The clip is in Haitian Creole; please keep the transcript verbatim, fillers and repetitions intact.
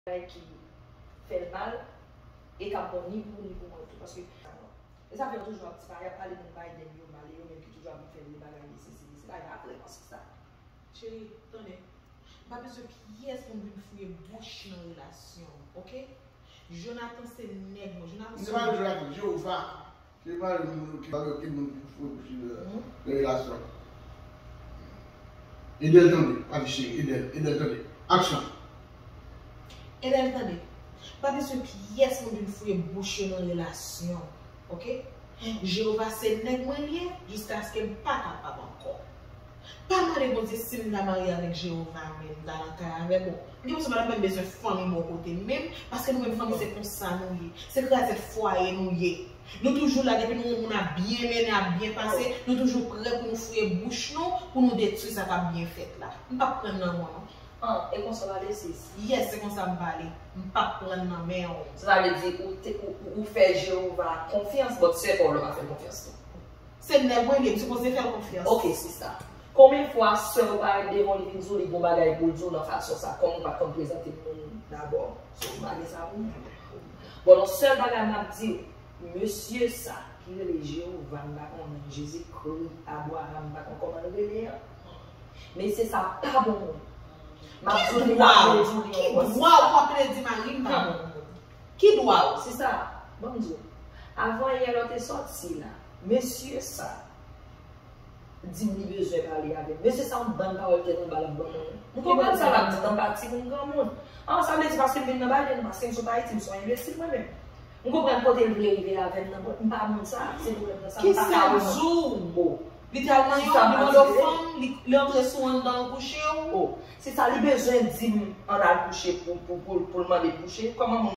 bagay ki fè l mal e k ap bon ni pou ou ni pou mwen tou. Paske e sa fè yo toujou ap di pa y ap pale moun Biden yo mal e yo menm ki toujou ap vin fè vye bagay li sesi li sela, e pa vre paske sa. Cheri, tande. M pa bezwen pyès moun vin fouye bouch nan relasyon, oke? Jonathan se nèg mwen. Jonathan se. Se pa Jonathan, Jewova. Se pa moun ki pa gen moun ki fouye bouch nan relasyon. Edel tande, pa di cheri, Edel, Edel tande. Aksyon. Edel tande. Pa bezwen pyès moun vin fouye bouch yo nan relasyon, oke? Jewova se nèg mwen li ye jiskaske m pa kapab ankò. Pa mande Bondye si m ta marye avèk Jewova menm, m ta nan kay avè l. Bon, m gen enpresyon m pa menm bezwen fanmi bò kote m menm, paske nou menm fanmi se konsa nou ye. Se krazèt fwaye nou ye. Nou toujou la, depi nou wè yon moun ap byen mennen, ap byen pase, nou toujou prè pou nou fouye bouch nou, pou nou detwi sa k ap byen fèt la. M p ap pran nan men w non. An, e konsa w pale sis? Yes, se konsa m pale. M p ap pran nan men w. Sa vle di ou te, ou, ou, ou fè Jewova konfyans, but sè pa w la w pa fè l konfyans tou. Se nèg mwen li ye, m sipoze fè l konfyans. Ok, sista. Konbyen fwa sè w parèt devan w, li vin di w li gon bagay pou l di w nan fason sa, kòm ou pa t konn prezante moun dabò? So, m pa gen sa pou mwen. Bon, yon sèl bagay m ap di w, mesye sa ki rele Jewova, m pa konnen, Jezikri, Abraram, m pa konn kòman l rele an. Mesye sa pa bon moun. M ap di w li, m ap redi w li ankò. Ki dwa w pou w ap rele di mari m pa bon moun? Ki dwa w? Sista, ban m di w. Avan yè lè w te sòti la, mesye sa di m li bezwen pale avè m. Mesye sa yon bann pawòl tèt anba l ap ban mwen. M konprann sa l ap di, tann pa timoun granmoun. An, sa vle di paske m vin nan Biden, paske m sot Ayiti, m se yon enbesil mwen menm. M konprann kote l vle rive avè m nan, but m pa moun sa, se pwoblèm nan sa, m pa ka reponn. Kisa l di w? Li te al nan yon, li mande w fanm, li, li antre sou anndan, l kouche w? Oh, se sa, li bezwen di m ann al kouche pou, pou, pou, pou l mande m kouche. Kòman moun